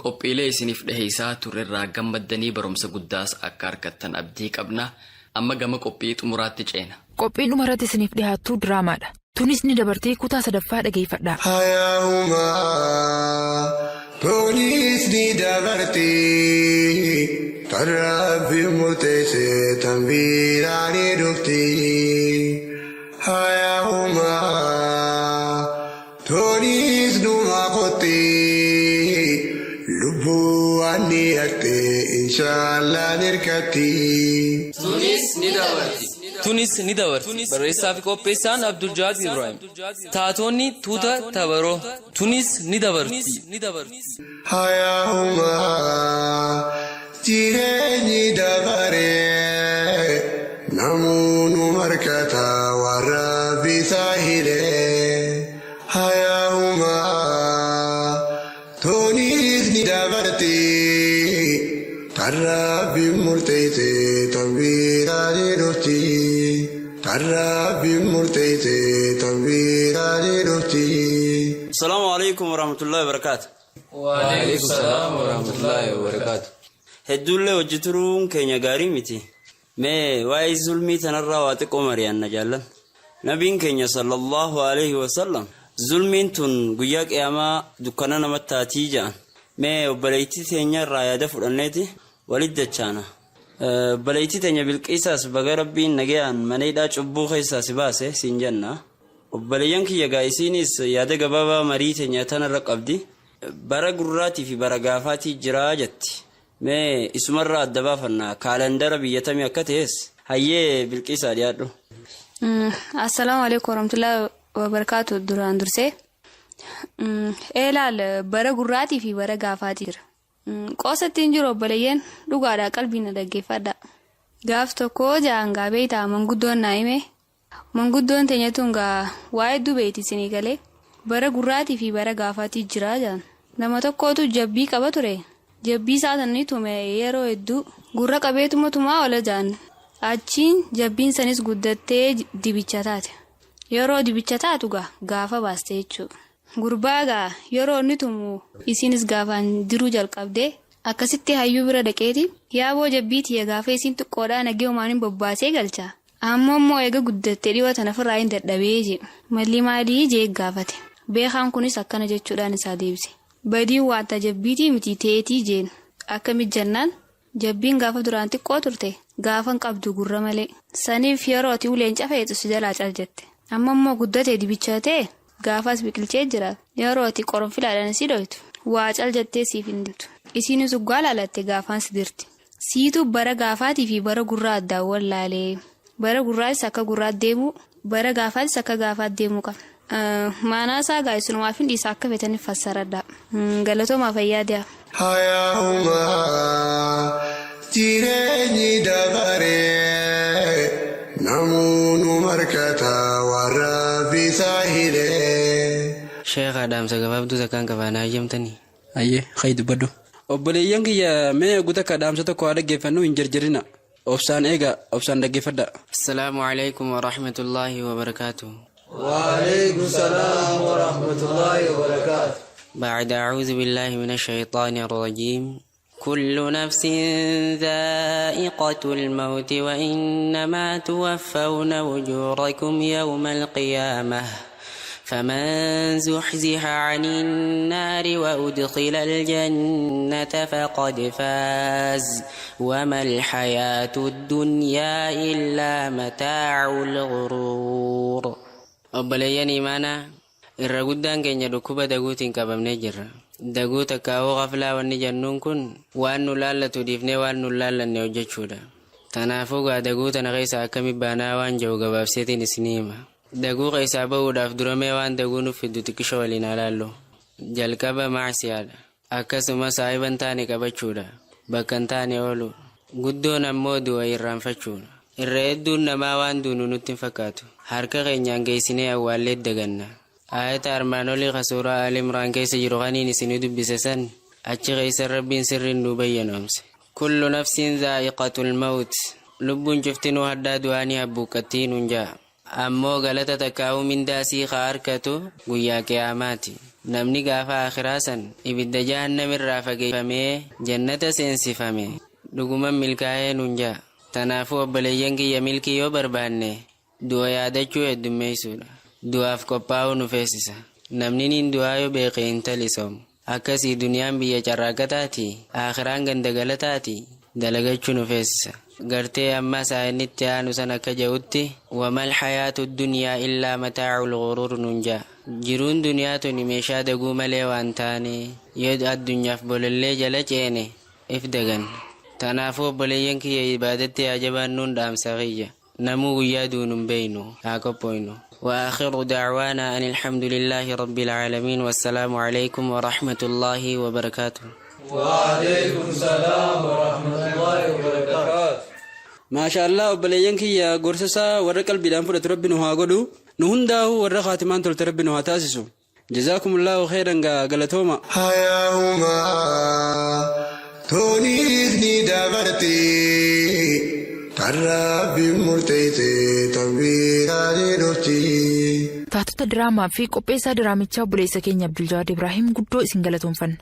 Qophiilee isiniif dhiheessaa turrerraa gammaddanii barumsa guddaas akka argattan abdii qabna. Amma gama qophii xumuraatti ceena. Qophiin dhumarratti isiniif dhiyaattu diraamaadha. Tunis ni dabartii kutaa sadaffaa dhageeffadhaa. Hayyahumaa tunis ni dabarti tan Rabbi murteesse tan biraa ni dhufti. Hayyahumaa tunis numa kotti lubbuu waan ni hatte inshaallah nirkatti. Tunis ni dabarti. Tunis ni dabarti. Barreessaa fi qopheessaan Abdul Jaad Ibrahim. Taatonni tuuta tabaroo. Tunis ni dabarti. Hayyahumaa jireenyi dabaree namoonni markata warra bisaa hidhee. Hayyahumaa tunis ni dabarti tan Rabbi murteesse tan biraa ni dhufti. Tan Rabbi murteesse tan biraa ni dhufti. Asalaamu alaikum warahmatullahi wabarakaatu. Waalaikum salaam warahmatullahi wabarakaatu. Hedduullee hojii turuun keenya gaarii miti. Mee waa'ee zulmii tanarraa waa xiqqoo mari'anna jaallan. Nabiin keenya sallallahu alaihi wasallam zulmiin tun guyyaa qiyaamaa dukkana namatti taatii jedhan. Mee obboleettii teenya irraa yaada fudhanneeti walitti dachaana. Obboleettii teenya Bilqiisaas baga Rabbiin nagayaan mana hidhaa cubbuu keessaa si baase siin jenna. Obboleeyyan kiyya gaa isiinis yaada gabaabaa marii teenya tanarra qabdi. Bara gurraatii fi bara gaafaatii jiraa jetti. Mee isumarraa adda baafanna kaalandara biyya tamii akka ta'es hayyee Bilqiisaa dhiyaadhu. Assalaamu alaikum warahmatullahi wabarakaatu duraan dursee. Eelaal bara gurraatii fi bara gaafaatii jira. Qoosa ittiin jiru obboleeyyan dhugaadhaa qalbii na dhaggeeffadha. Gaaf tokko ja'an gaa beeytaa manguddoon naa hime. Manguddoon teenya tun gaa waa hedduu beeyti isinii galee. Bara gurraatii fi bara gaafaatii jira ja'an. Nama tokkootu jabbii qaba ture. Jabbii isaa san ni tume yeroo hedduu. Gurra qabeetuma tumaa oola ja'an. Achiin jabbiin sanis guddattee dibicha taate. Yeroo dibicha taatu gaa gaafa baaste jechuudha. Gurbaa gaa yeroo inni tumu isiinis gaafaan diruu jalqabdee akkasitti hayyuu bira dhaqeeti yaaboo jabbii tiyya gaafa isiin xiqqoodhaa nagee hin bobbaasee galcha. Ammoo immoo eega guddatte dhiyoo tana ofirraa hin dadhabee jee. Malli maalii jee gaafate. Beekaan kunis akkana jechuudhaan isaa deebise. Badiin waanta jabbiitii miti teetii jeen. Akkamit jennaan jabbiin gaafa duraan xiqqoo turte gaafa hin qabdu gurra malee. Saniif yeroo ati uleen cafeetu si jalaa cal jette. Amma immoo guddatee dibichatee gaafas biqilchee jira. Yeroo ati qoronfilaadhaan si dhoytu waa cal jettee siif hin dimtu. Isiinis uggaa laalatte gaafaan si dirti. Siitu bara gaafaatii fi bara gurraa addaan wallaalee. Bara gurraatis akka gurraat deemuu, bara gaafaatis akka gaafaat deemuu qaba. Maanaa isaa gaa isinumaaf hin dhiisa akka fetaniif fassaradha. Galatoomaa fayyaa diyaa. Hayyahumaa jireenyi dabaree namoonni markata warra bisaa hidhee. Sheekha dhaamsa gabaabduu takkaan qabaa naa hayyamtanii? Hayyee, hayi dubbadhu. Obboleeyyan kiyya mee guuta akka dhaamsa tokko haa dhaggeeffannu hin jarjarina. Obsaan eega, obsaan dhaggeeffadha. Assalaamu alaikum wa rahmatullaahi wa barakaatuh. وعليكم السلام ورحمة الله وبركاته. بعد أعوذ بالله من الشيطان الرجيم. كل نفس ذائقة الموت وإنما توفون أجوركم يوم القيامة فمن زحزح عن النار وأدخل الجنة فقد فاز وما الحياة الدنيا إلا متاع الغرور. Obboleeyyan imaanaa irra guddaan keenya dhukkuba daguutiin qabamnee jirra. Daguu takkaa'uu qaflaa wanni jennuun kun waan nu laallatu dhiifnee waan nu laallanne hojjechuudha. Tanaafuu gaa daguu tana keessa akkami baanaa waan jiru gabaabseetiin isinii hima. Daguu keessaa bahuudhaaf duramee waan daguu nuuf fiddu xiqqisho waliin haa laallu. Jalqaba maasiyaadha. Akkasuma saahiba hin taane qabachuudha. Bakka hin taane oolu. Guddoon ammoo du'a irraanfachuudha. Irra hedduun namaa waan duunu nutti hin fakkaatu. Harka keenyaan geessinee awwaallee daganna. Aayata armaan olii ka suuraa Al Imraan keessa jiru kaniin isinii dubbise san achi keessa Rabbiin sirriin nuu bayyanoomse. Kullu nafsin zaa'iqatul mawt. Lubbuun cuftinuu hadhaa du'aa ni habbuuqqattii nuun ja'a. Ammoo galata takkaa'uu mindaa sii haa harkatu guyyaa qiyaamaati. Namni gaafa akhiraa san ibidda jahannamirraa fageeffamee jannata seensifame dhuguman milkaa'ee nuun ja'a. Tanaafuu obboleeyyan kiyya, milkii yoo barbaanne du'a yaadachuu heddummeessuudha. Du'aaf qophaa'uu nu feesisa. Namni niin du'aa yoo beeke hin talisoomu. Akkasii duniyaan biyya carraaqataati, akhiraan ganda galataati, dalagachuu nu feesisa. Gartee ammas aayinnitti aanu san akka jedhutti, وما الحياة الدنيا إلا متاع الغرور nuun ja'a. Jiruun duniyaa tuni meeshaa daguu malee waan taane, yoo addunyaaf bolollee jala ceene if dagan. Tanaafuu obboleeyyan kiyya, ibaadatti haa jabaannuun dhaamsa kiyya. Namuu guyyaa duunu hin beeynu, haa qophooynu. وآخر دعوانا أن الحمد لله رب العالمين، والسلام عليكم ورحمة الله وبركاته. وعليكم السلام ورحمة الله وبركاته. Maashaallah, obboleeyyan kiyya, gorsa isaa warra qalbiidhaan fudhatu Rabbi nu haa godhu. Nu hundaa'u warra khaatimaan tolte Rabbi nu haa taasisu. جزاكم الله خيرا gaa, galatooma. Hayyaa'umaa toniis ni dabarti, kan Rabbiin murteesse tanbiiraan dhufti. Taatota diraamaa fi qopheessaa diraamichaa obboleessa keenya Abduljawaad Ibraahim guddoo isin galatoomfanna.